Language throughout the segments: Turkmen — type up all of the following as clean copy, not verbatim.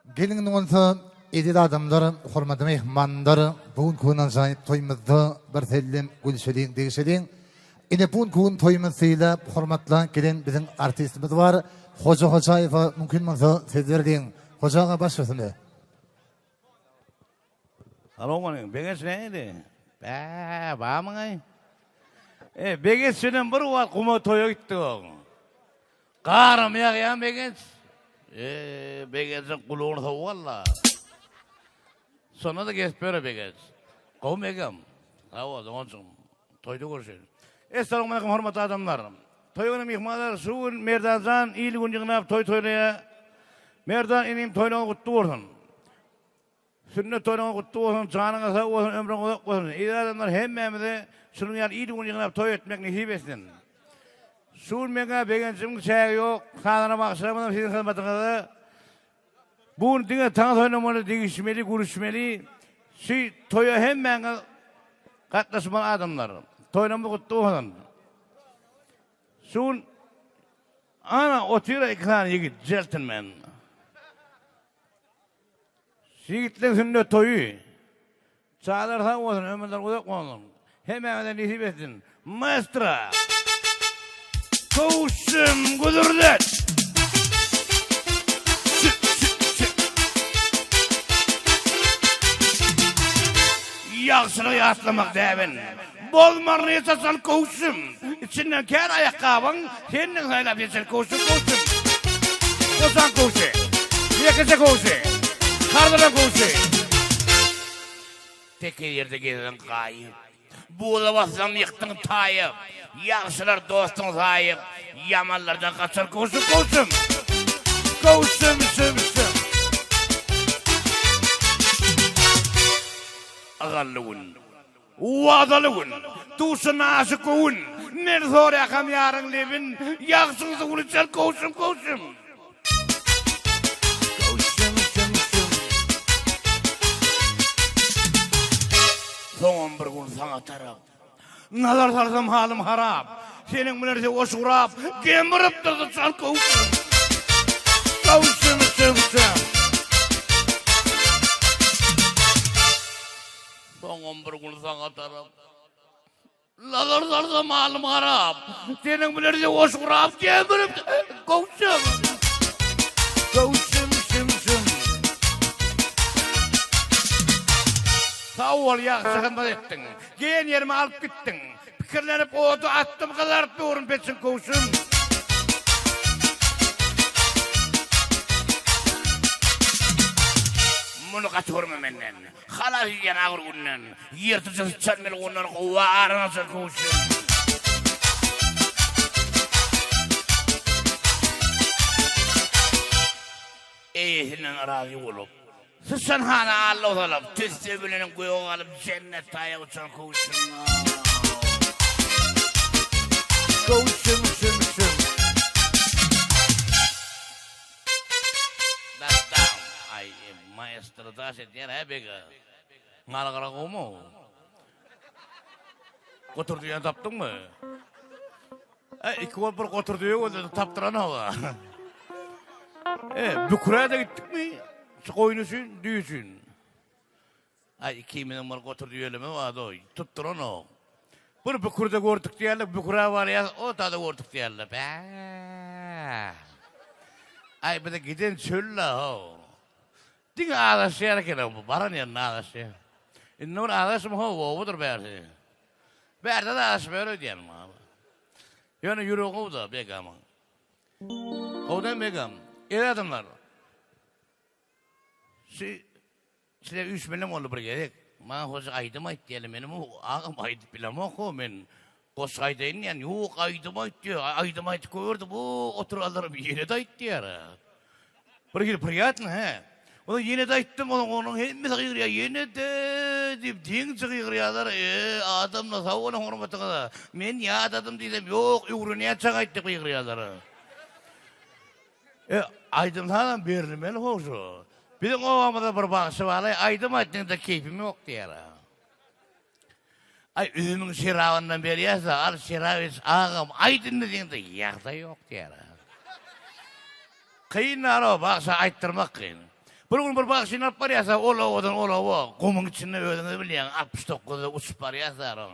Geliň indi bolsa, eziz adamlar, hormatly myhmanlar, bu günki gün ajaýyp toýumyzda bir sellem gülşeliň, degişeliň. Ine bu günki gün toýumyzy sylap, hormatlap gelen biziň artistimiz bar. Hoja Hojaýewe mümkin bolsa söz bereliň. Hoja aga baş üstüne. Salowmaleýkim. Begenç nähili? Bä, barmyňaý? E, Begenç bilen bir wagt guma toýa gitdik oň. Garam ýagýan Begenç. E, Begenjiň gulagyny sowuk alla. Şonda-da gezip ýör Begenç. Gowy Begem. Sag bol, doganjygym. Toýda görüşeýin. Essalawmaleýkim hormatly adamlar. Toý güni myhmanlar şu gün Merdanjan il gün ýygnap toý toýlaýar. Merdan inim toýlaryň gutly bolsun. Sünnet toýlaryň gutly bolsun, janyňyz sag bolsun, ömrüň uzak bolsun. Eziz adamlar hemmämize şunuň ýaly il gün ýygnap toý etmek nesip etsin. Şu gün meňä begenjimiň çägi ýok. Sazanda bagşylarymyzam siziň hyzmatyňyzda. Bu gün diňe tans oýnamaly, degişmeli, gülüşmeli. Şu toýa hemmäňiz gatnaşmaly adamlar. Toýlarymyz gutly bolsun. Şu gün ana otyr iki sany ýigit, jeltinmen. Şu ýigitleň sünnet toýy. Çagalar sag bolsun, ömürleri uzak bolsun. Hemmäňize nesip etsin. Maestro! Köwşüm güzürlet! Ýagşylygy ýatlamak däbin. Bozmaryny hiç haçan köwşüm. Içinden kän aýakgabyň Sendiň saýlap seçen köwşüm, köwşüm. Goşan köwşi. Ýekeje köwşi. Karzylan köwşi. Tekiz ýerde gezdiň gaýyp. Buza bassaň ýykdyň taýyp. Ýagşylar dostuň saýyp, ýamanlardan gaçar köwşüm, köwşüm. Köwşüm, şüm, şüm. Ygally gün. Wadaly gün, duşan aşyk göwün, Men soraýakam ýaryň lebin, Ýagşyň suwuny içer köwşüm, köwşüm. Köwşüm, şüm, şüm. Soňam bir gün saňa tarap, Nazar salsam halym harap, Seniň bilen söweş gurap, Gemrip durdy çal köwşüm. Köwşüm, şüm, şüm. Soňam bir gün saňa tarap Nazar salsam halym harap, Seniň bilen söweş gurap gemirip Köwşüm. Köwşüm şüm şüm. Sag bol ýagşy hyzmat etdiň. Geýen ýerime alyp gitdiň. Pikirlenip ody atdym gyzaryp durun peçiň köwşüm. Muny gaty görme menden. Halas edýän agyr günden, Ýyrtyjy syçan melgundan Gowa aran açar köwşüm. Eýesinden razy bolup, Syçan hana allow salyp, Tüsse bilen göge galyp, Jennet taýa uçan köwşüm. Köwşüm, şüm, şüm. Dastan, aý, maestro daş edýär hä bega. Malgara gowmy? Gotur düýäni tapdyňmy? E, iki bolup bir gotur düýe gözledi, tapdyranok. E, Bükürä-de gitdikmi? Şu goýun üçin, düýe üçin. Aý, ikimiziň bir gotur düýelimiz bardy, tutduranok. Bir Bükürde gördük diýerler, Bükürä barýas, o da-da gördük diýerler. Bä. Aý, bize giden çöl-le, how. Diňe azaşýar eken-ow bu, baran ýerinde azaşýar. Indi bir azaşma how, obadyr bärsi. Bärde-de azaşyp ýör öýdýän. Ýöne ýüregi gowy-da Begamyň. Gowy dämi Begam? Eziz adamlar, şu size üýşmeleň boldy bir gezek. Maňa hoja aýdym aýt diýýärler. Menem agam aýdyp bilemok-ow men. Goşgy aýdaýyn diýýän. Ýok, aýdym aýt diýýär. Aýdym aýdyp gördüm, o oturanlaram ýene-de aýt diýýär. Bir hili priýatny, hä? Onsoň ýene-de aýtdym, onsoň onuň hemmesi gygyrýar, ýene-de diýip, deňje gygyrýarlar. E, adamlar, sag boluň hormatyňyza. Men ýadadym diýsem, ýok, öwrenýänçäň aýt diýip gygyrýarlar. E, aýdym-sazam berilmeli how şu. Biziň obamyzda bir bagşy bar-aý, aýdym aýt diýende keýpim ýok diýýär. Aý, üzümiň şerabyndan berýäs-ä, al şerap iç, agam, aýt indi diýende, ýagdaý ýok diýýär. Kyn-da-ow, bagşa aýtdyrmak kyn. Bir gün bir bagşyny alyp barýarsa, ol obadan ol oba, gumuň içinde özüňiz bilýäň, 69-da uçup barýarsa.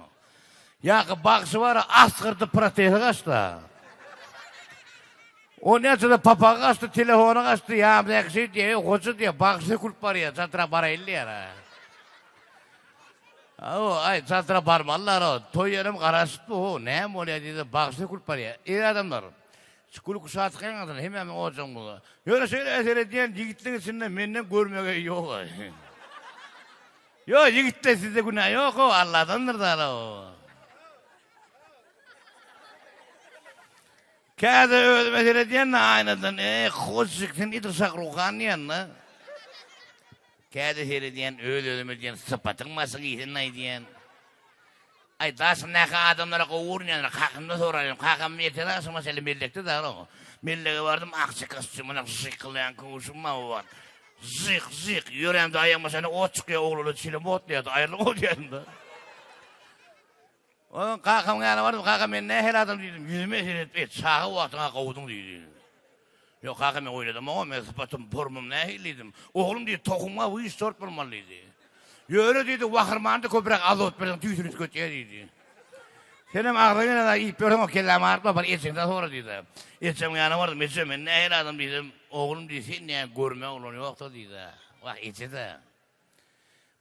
Ýa-ki bagşy bar, asgyrdy protezi gaçdy. O näçe-de papagy gaçdy, telefony gaçdy, ýanymdaky şeý diýýär, Eý, hoja diýýär, bagşy sökülip barýar, çantra baraýyn diýýär. Aw, aý, çantra barmalylar-ow, toý ýerem garaşyp dur-ow, näme bolýar diýse, bagşy sökülip barýar. Eý, adamlar, şu gülki şatlyk ýaňasyny hemmämiziň ojagymyzda. Ýöne şeýle eser edýän ýigitliň içinde menden görmegeý ýog-aý. Ýok, ýigitler sizde günä ýok-ow, Alladandyr dal-ow. Käde özüme seredýän-de aýnadan, Eý, Hoşjyk, sen edil Şahruhan diýen-de. Käde seredýän, öz-özüme diýen, sypatyň başyň iýsin-aý diýen. Aý, daşymdaky adamlara gowy görünýändir, kakamdan soraýyn. Kakam ertir agşama çenli mellekde dal-ow. Mellege bardym, akja kostýumyny jykylaýan köwşüm bar o wagt. Jyk, jyk, ýörämde aýagyma şeýle ot çykýar, oglanlar çilim otlaýardy, aýrylyň o diýýärdim-de. Onuň kakamyň ýanyna bardym, kaka men nähili adam diýdim, ýüzüme seredip, e, çaga wagtyň-a gowudyň diýdi. Ýok, kaka men oýnadamogam, men sypatym, formam nähili diýdim. Oglum diýdi, tohumyň-a wyş sort bolmaly diýdi. Ýöne diýdi, wahyrmanda köpräk azot berseň tüýsüni üýtgetýär diýdi. Senem agzyňa gelen zady iýip ýörseň, o kellämi agyrtma, bar ejeňden sora diýdi. Ejemiň ýanyna bardym, eje men nähili adam diýsem, oglum diýdi, sen näme görme oglan ýok-da diýdi. Wah, eje-de.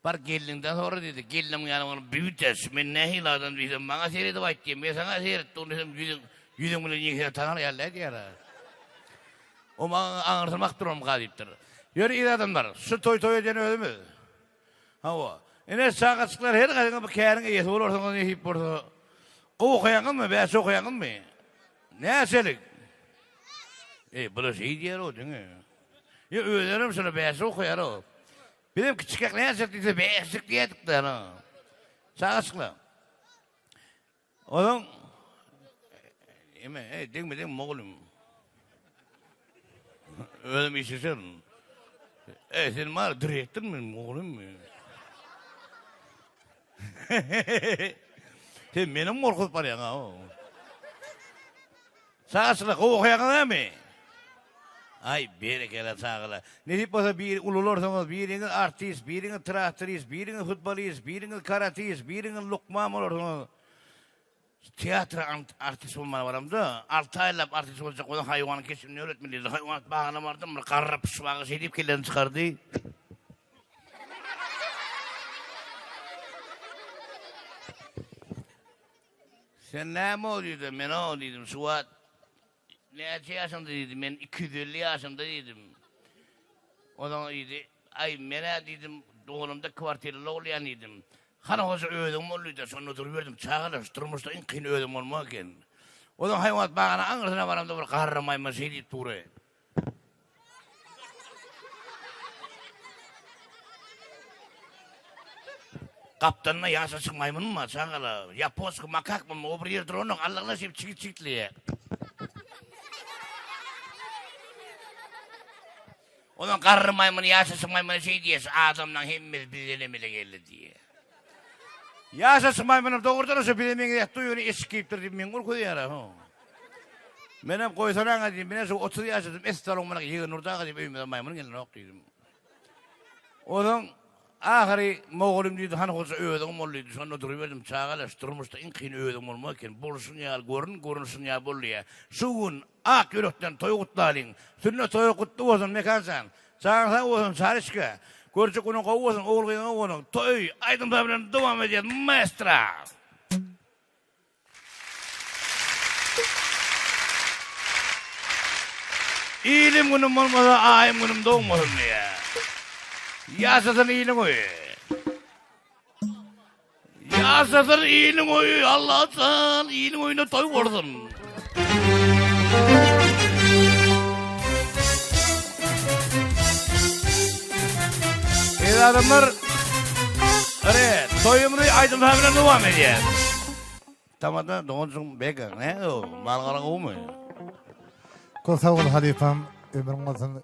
Bar gelniňden sora diýdi. Gelnimiň ýanyna baryp, Bibitäç, men nähili adam diýsem, maňa seredip aýt diýýär. Men saňa seretdim diýsem, ýüzüň, ýüzüň bilen ýeňsäňi tanar ýaly däl diýýär. O maňa aňyrsyny bakyp duranmyka diýipdir. Ýöne ir adamlar, şu toý toý edýän özümiz. Hawa. Ine, çagajyklar her haýsyňyz bir käriň eýesi bolarsyňyz nesip bolsa. Gowy okaýaňyzmy, bäşi okaýaňyzmy? Näçelik? Eý, bular şeý diýer-ow diňe. Ýa özlerem şola bäşi okaýar-ow. Bizem kiçikäk näçelik diýse bäşlik diýerdik-de ana. Çagaçyklar. Onuň Eme, ey, degme, degme, oglum. Özüm işleşerin. Ey, sen bar direktor men, oglum. Sen menem gorkuzyp barýaň ha. Çagaçyklar gowy okaýaňyz dälmi? Aý, berekella çagalar. Nesip bolsa bir ulularsyňyz, biriňiz artist, biriňiz traktorist, biriňiz futbolist, biriňiz karatist, biriňiz lukman bolarsyňyz. Teatra artist bolmaga baramda, alty aýlap artist boljak bolsaň haýwanyň keşbini öwretmeli diýdi. Haýwanat bagyna bardym, bir garry pyşbaga şeý diýip kellesini çykardy. Sen näme ol diýdi, men o diýdim, şu wagt näçe ýaşyňda diýdi, men 250 ýaşymda diýdim. Onsoň diýdi, aý men-ä diýdim, doganymda kwartiraly bolýan diýdim. Hany hoja özüň bol diýdi, şonda duruberdim, çagalar şu durmuşda iň kyn özüň bolmak eken. Onsoň haýwanat bagyna aňyrsyna baramda bir garry maýmyn şeý diýip dury. Gapdalynda ýaşaşyk maýmynmy bar, çagala? Ýaponskiý makakmy, o bir ýerde duranok, allagla şeýdip çigit-çigitleýär. Ondan garry maýmyn ýaşaşyk maýmyna şeý diýýär, şu adamlaň hemmesi bizden emele geldi diýýär. Ýaşaşyk maýmynam dogrudanam şo bize meňzeýär, ýöne eşik geýipdir diýip meň gorkuzýar-a. Menem goýsanaňa diýdim, men şu 30 ýaşadym, essalowmalik ýegen Nurdy aga diýip öýümize maýmyn gelenok diýdim. Onuň ahyry mogolym diýdi, hany hoja özüň bol diýdi. Şonda duruberdim, çagalar şu durmuşda iň kyn özüň bolmak eken. Bolşuň ýaly görün, görnüşiň ýaly bol diýýär. Şu gün ak ýürekden toý gutlalyň. Sünnet toýy gutly bolsun Mekan jan. Janyň sag bolsun Çaryşka. Görjek günüň gowy bolsun ogul-gyzyňa bolsun. Toý aýdym-saz bilen dowam edýär maestro. Ilim günüm bolmasa aýym günüm dogmasyn diýýär. Ýaşasyn iliň oýy. Ýaşasyn iliň oýy Allajan iliň oýuna toý gursun. Eziz adamlar, ere, toýumyzy aýdym-saz bilen dowam edýär. Tamada doganjyň bega, näme o? Mal gara gowumy? Köp sag bol halypam, ömrüň bolsun.